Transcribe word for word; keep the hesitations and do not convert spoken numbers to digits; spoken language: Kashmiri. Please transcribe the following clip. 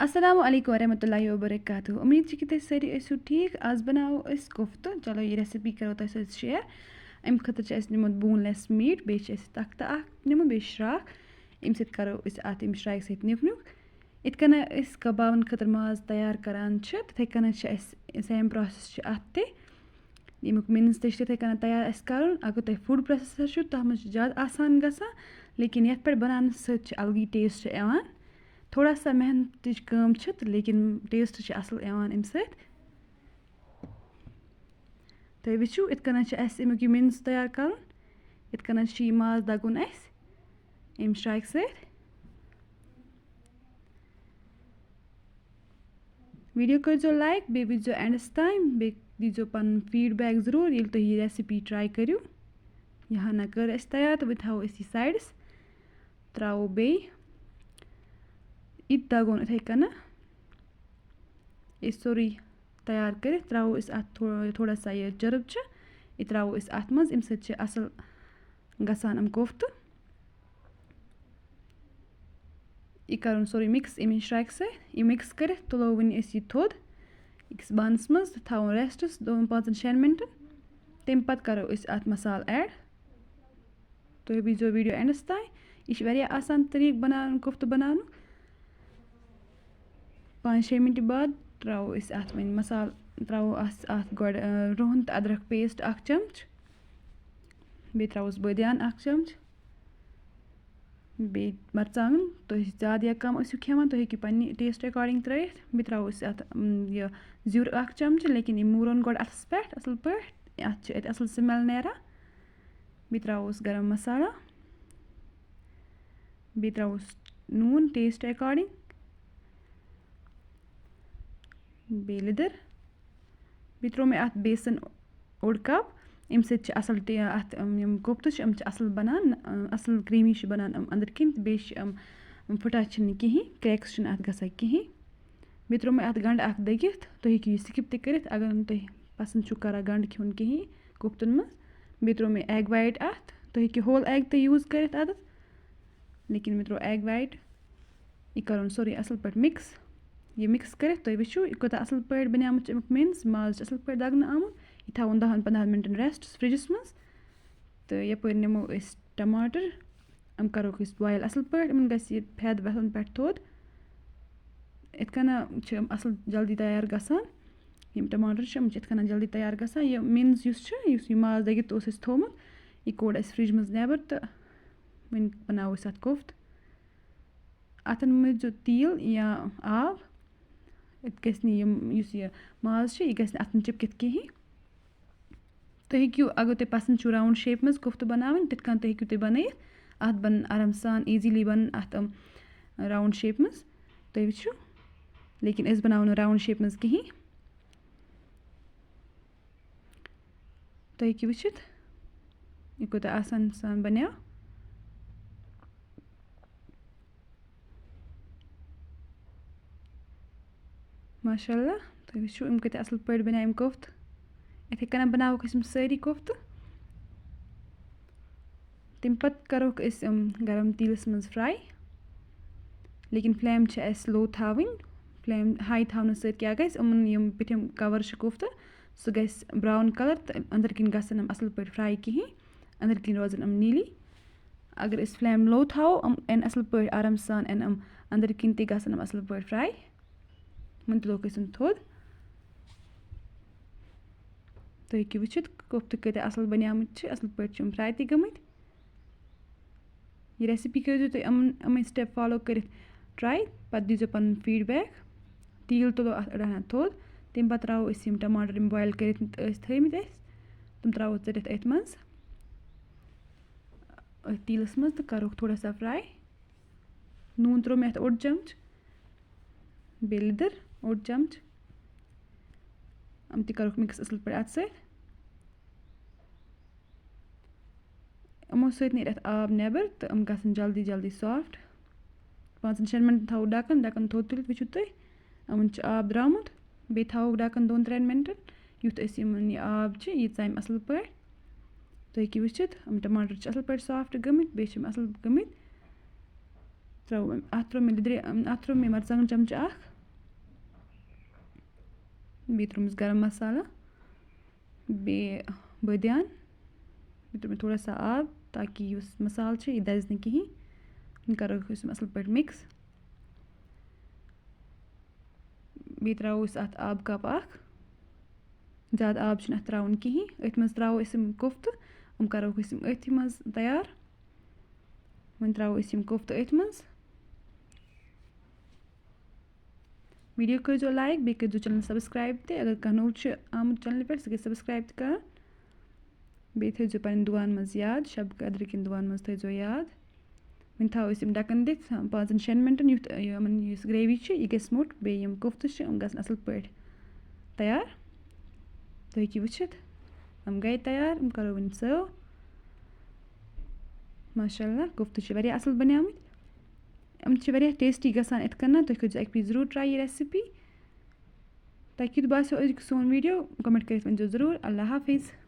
السلام علیکم ورحمۃ اللہ وبرکاتہ۔ امید چھِ کہِ تُہۍ سٲری ٲسِو ٹھیٖک۔ آز بَناوو أسۍ کُفتہٕ۔ چلو، یہِ recipe کَرو تۄہہِ سۭتۍ share۔ اَمہِ خٲطرٕ چھِ اَسہِ نیُمُت boneless meat، بیٚیہِ چھِ اَسہِ تَختہٕ اَکھ نیُمُت، بیٚیہِ شرٛاکھ۔ اَمہِ سۭتۍ کَرو أسۍ اَتھ اَمہِ شرٛاکہِ سۭتۍ نیُک نیُک۔ یِتھ کَنۍ أسۍ کَبابَن خٲطرٕ ماز تیار کَران چھِ، تِتھَے کَنۍ چھِ اَسہِ same process چھِ اَتھ تہِ۔ ییٚمیُک mince تہِ چھِ تِتھَے کَنۍ تیار اَسہِ کَرُن۔ اگر تۄہہِ food processor چھُ، تَتھ منٛز چھُ زیادٕ آسان گژھان، لیکِن یَتھ پٮ۪ٹھ بَناونہٕ سۭتۍ چھِ اَلگٕے taste یِوان۔ تھوڑا سا محنتٕچ کٲم چھِ، تہٕ لیکِن taste چھِ اَصٕل یِوان اَمہِ سۭتۍ۔ تُہۍ وٕچھِو، یِتھ کَنۍ چھِ اَسہِ اَمیُک یہِ mince تیار کَرُن۔ یِتھ کَنۍ چھِ یہِ ماز دَگُن اَسہِ اَمہِ شرٛاکہِ سۭتۍ۔ Video کٔرۍزیو like، بیٚیہِ وٕچھزیو endس تام، بیٚیہِ دیٖزیو پَنُن feedback ضروٗر، ییٚلہِ تُہۍ یہِ recipe try کٔرِو۔ یہِ ہنا کٔر اَسہِ تیار، تہٕ وۄنۍ تھاوو أسۍ یہِ sideس، ترٛاوو بیٚیہِ یہِ تہِ دَگون یِتھَے کَنۍ۔ یہِ سورُے تیار کٔرِتھ ترٛاوو أسۍ اَتھ تھو-، تھوڑا سا یہِ چرٕب چھِ، یہِ ترٛاوو أسۍ اَتھ منٛز۔ اَمہِ سۭتۍ چھِ اَصٕل گژھان یِم کوفتہٕ۔ یہِ کَرُن سورُے mix اَمہِ شرٛاکہِ سۭتۍ۔ یہِ mix کٔرِتھ تُلو وۄنۍ أسۍ یہِ تھوٚد أکِس بانَس منٛز تہٕ تھاوُن restس دۄن پانٛژَن شٮ۪ن مِنٹَن۔ تَمہِ پَتہٕ کَرو أسۍ اَتھ مصالہٕ add۔ تُہۍ وٕچھزیو video endس تام۔ یہِ چھِ واریاہ آسان طریٖقہٕ بَناوُن، کوفتہٕ بَناونُک۔ پانٛژھ شےٚ مِنٹہِ بعد ترٛاوو أسۍ اَتھ وۄنۍ مصالہٕ، ترٛاوو اَتھ، اَتھ گۄڈٕ، آ، رُہُن تہٕ أدرَک paste اَکھ چَمچہٕ۔ بیٚیہِ ترٛاووس بٲدیان اَکھ چَمچہٕ۔ بیٚیہِ مَرژٕوانٛگَن، تُہۍ زیادٕ یا کَم ٲسِو کھٮ۪وان، تُہۍ ہیٚکِو پنٛنہِ taste according ترٛٲیِتھ۔ بیٚیہِ ترٛاوو أسۍ اَتھ، اَم، یہِ زیُر اَکھ چَمچہٕ، لیکِن یہِ موٗرَن گۄڈٕ اَتھَس پٮ۪ٹھ اَصٕل پٲٹھۍ۔ اَتھ چھِ اَتہِ اَصٕل smell نیران۔ بیٚیہِ ترٛاووس گرم مصالہ، بیٚیہِ ترٛاووس نوٗن taste according، بیٚیہِ لیٚدٕر۔ بیٚیہِ ترٛوو مےٚ اَتھ بیسَن اوٚڑ cup۔ اَمہِ سۭتۍ چھِ اَصٕل ٹے-، اَتھ، یِم، یِم کوفتہٕ چھِ، یِم چھِ اَصٕل بَنان، اَصٕل creamy چھِ بَنان یِم أنٛدٕرۍ کِنۍ، تہٕ بیٚیہِ چھِ یِم، یِم پھٕٹان چھِنہٕ کِہیٖنۍ، cracks چھِنہٕ اَتھ گژھان کِہیٖنۍ۔ بیٚیہِ ترٛوو مےٚ اَتھ گَنٛڈٕ اَکھ دٔگِتھ۔ تُہۍ ہیٚکِو یہِ skip تہِ کٔرِتھ، اگر نہٕ تُہۍ پَسنٛد چھُو کَران گَنٛڈٕ کھیوٚن کِہیٖنۍ کوفتَن منٛز۔ بیٚیہِ ترٛوو مےٚ egg white اَتھ۔ تُہۍ ہیٚکِو whole egg تہِ use کٔرِتھ اَتَتھ، لیکِن مےٚ ترٛوو egg white۔ یہِ کَرُن سورُے اَصٕل پٲٹھۍ mix۔ یہِ mix کٔرِتھ تُہۍ وٕچھِو، یہِ کوٗتاہ اَصٕل پٲٹھۍ بَنیومُت چھُ اَمیُک mince۔ ماز چھُ اَصٕل پٲٹھۍ دَگنہٕ آمُت۔ یہِ تھاوُن دَہَن پنٛدہَن مِنٹَن rest فرٛجَس منٛز۔ تہٕ یَپٲرۍ نِمو أسۍ ٹماٹر، یِم کَرہوکھ أسۍ boil اَصٕل پٲٹھۍ، یِمَن گژھِ یہِ پھٮ۪د وَتھُن پٮ۪ٹھ تھوٚد۔ یِتھ کَنۍ چھِ یِم اَصٕل جلدی تیار گژھان۔ یِم ٹماٹر چھِ، یِم چھِ یِتھ کَنۍ جلدی تیار گژھان۔ یہِ mince یُس چھُ، یُس یہِ ماز دٔگِتھ اوس اَسہِ تھوٚومُت، یہِ کوٚڑ اَسہِ فرٛج منٛز نٮ۪بر تہٕ وۄنۍ بَناوو أسۍ اَتھ کوفتہٕ۔ اَتھَن مٔتھۍزیو تیٖل یا آب۔ یِتھ گژھِ نہٕ یِم، یُس یہِ ماز چھُ، یہِ گژھِ نہٕ اَتھَن چِپکِتھ کِہیٖنۍ۔ تُہۍ ہیٚکِو، اگر تۄہہِ پَسنٛد چھُو round shape منٛز کوفتہٕ بَناوٕنۍ، تِتھ کٔنۍ تُہۍ ہیٚکِو تُہۍ بَنٲیِتھ۔ اَتھ بَنَن آرام سان، easily بَنَن اَتھ، یِم، round shape منٛز۔ تُہۍ وٕچھِو، لیکِن أسۍ بَناوو نہٕ round shape منٛز کِہیٖنۍ۔ تُہۍ ہیٚکِو وٕچھِتھ، یہِ کوٗتاہ آسان سان بَنیو۔ ماشاء اللہ، تُہۍ وٕچھِو، یِم کۭتیٛاہ اَصٕل پٲٹھۍ بَنیو یِم کوفتہٕ۔ یِتھَے کَنۍ بَناووکھ أسۍ یِم سٲری کوفتہٕ۔ تَمہِ پَتہٕ کَروکھ أسۍ یِم گرم تیٖلَس منٛز fry، لیکِن flame چھِ اَسہِ low تھاوٕنۍ۔ Flame high تھاونہٕ سۭتۍ کیٛاہ گژھِ، یِمَن یِم پیٚٹھِم cover چھِ کوفتہٕ، سُہ گژھِ brown colour تہٕ أنٛدٕرۍ کِنۍ گژھن یِم اَصٕل پٲٹھۍ fry کِہیٖنۍ، أنٛدٕرۍ کِنۍ روزن یِم نیٖلی۔ اگر أسۍ flame low تھاوو، یِم یِن اَصٕل پٲٹھۍ آرام سان، یِن یِم أنٛدٕرۍ کِنۍ تہِ گژھن یِم اَصٕل پٲٹھۍ fry۔ وۄنۍ تُلوکھ أسۍ یِم تھوٚد۔ تُہۍ ہیٚکِو وٕچھِتھ، کوفتہٕ کۭتیٛاہ اَصٕل بَنیمٕتۍ چھِ، اَصٕل پٲٹھۍ چھِ یِم fry تہِ گٔمٕتۍ۔ یہِ recipe کٔرۍزیو تُہۍ یِمَن، یِمَے step follow کٔرِتھ try، پَتہٕ دیٖزیو پَنُن feedback۔ تیٖل تُلو اَتھ أڑ ہنا تھوٚد، تَمہِ پَتہٕ ترٛاوو أسۍ یِم ٹماٹر، یِم boil کٔرِتھ ٲسۍ تھٲیمٕتۍ اَسہِ، تِم ترٛاوو ژٔٹِتھ أتھۍ منٛز، أتھۍ تیٖلَس منٛز، تہٕ کَروکھ تھوڑا سا fry۔ نوٗن ترٛوو مےٚ اَتھ اوٚڑ چمچ، بیٚیہِ لیٚدٕر اوٚڑ چمچ۔ یِم تہِ کَروکھ mix اَصٕل پٲٹھۍ اَتھ سۭتۍ۔ یِمو سۭتۍ نیرِ اَتھ آب نٮ۪بر تہٕ یِم گژھن جلدی جلدی soft۔ پانٛژَن شٮ۪ن مِنٹَن تھاوو ڈَکَن، ڈَکَن تھوٚد تُلِتھ وٕچھِو تُہۍ، یِمَن چھُ آب درٛامُت۔ بیٚیہِ تھاووکھ ڈَکَن دۄن ترٛٮ۪ن مِنٹَن، یُتھ أسۍ یِمَن یہِ آب چھِ، یہِ ژَمہِ اَصٕل پٲٹھۍ۔ تُہۍ ہیٚکِو وٕچھِتھ، یِم ٹماٹر چھِ اَصٕل پٲٹھۍ soft گٔمٕتۍ، بیٚیہِ چھِ یِم اَصٕل گٔمٕتۍ۔ ترٛاوو وۄنۍ، اَتھ ترٛوو مےٚ لیٚدرِ، اَتھ ترٛوو مےٚ مَرژٕوانٛگَن چَمچہٕ اَکھ، بیٚیہِ ترٛوومَس گرم مصالہ، بیٚیہِ بٲدیان، بیٚیہِ ترٛوو مےٚ تھوڑا سا آب، تاکہِ یُس مصالہٕ چھُ، یہِ دَزِ نہٕ کِہیٖنۍ۔ وۄنۍ کَرو أسۍ یِم اَصٕل پٲٹھۍ mix۔ بیٚیہِ ترٛاوو أسۍ اَتھ آبہٕ cup اَکھ۔ زیادٕ آب چھُنہٕ اَتھ ترٛاوُن کِہیٖنۍ۔ أتھۍ منٛز ترٛاوو أسۍ یِم کُفتہٕ، یِم کَرو أسۍ یِم أتھۍ منٛز تیار۔ وۄنۍ ترٛاوو أسۍ یِم کُفتہٕ أتھۍ منٛز۔ Video کٔرۍزیو like، بیٚیہِ کٔرۍزیو channel subscribe تہِ۔ اگر کانٛہہ نوٚو چھُ آمُت channel پٮ۪ٹھ، سُہ گژھِ subscribe تہِ کَرُن۔ بیٚیہِ تھٲیزیو پنٛنٮ۪ن دُعاہَن منٛز یاد، شب قدرٕ کٮ۪ن دُعاہَن منٛز تھٲیزیو یاد۔ وۄنۍ تھاوو أسۍ یِم ڈَکَن دِتھ پانٛژَن شٮ۪ن مِنٹَن، یُتھ یِمَن یُس gravy چھِ، یہِ گژھِ موٚٹ، بیٚیہِ یِم کُفتہٕ چھِ، یِم گژھن اَصٕل پٲٹھۍ تیار۔ تُہۍ ہیٚکِو وٕچھِتھ، یِم گٔے تیار، یِم کَرو وۄنۍ serve۔ ماشاء اللہ، کُفتہٕ چھِ واریاہ اَصٕل بَنیمٕتۍ۔ یِم چھِ واریاہ tasty گژھان یِتھ کٔنۍ۔ تُہۍ کٔرۍزیو اَکہِ پھِرِ ضروٗر try یہِ recipe۔ تۄہہِ کیُتھ باسیو أزیُک سون video، comment کٔرِتھ ؤنۍزیو ضروٗر۔ اللہ حافظ۔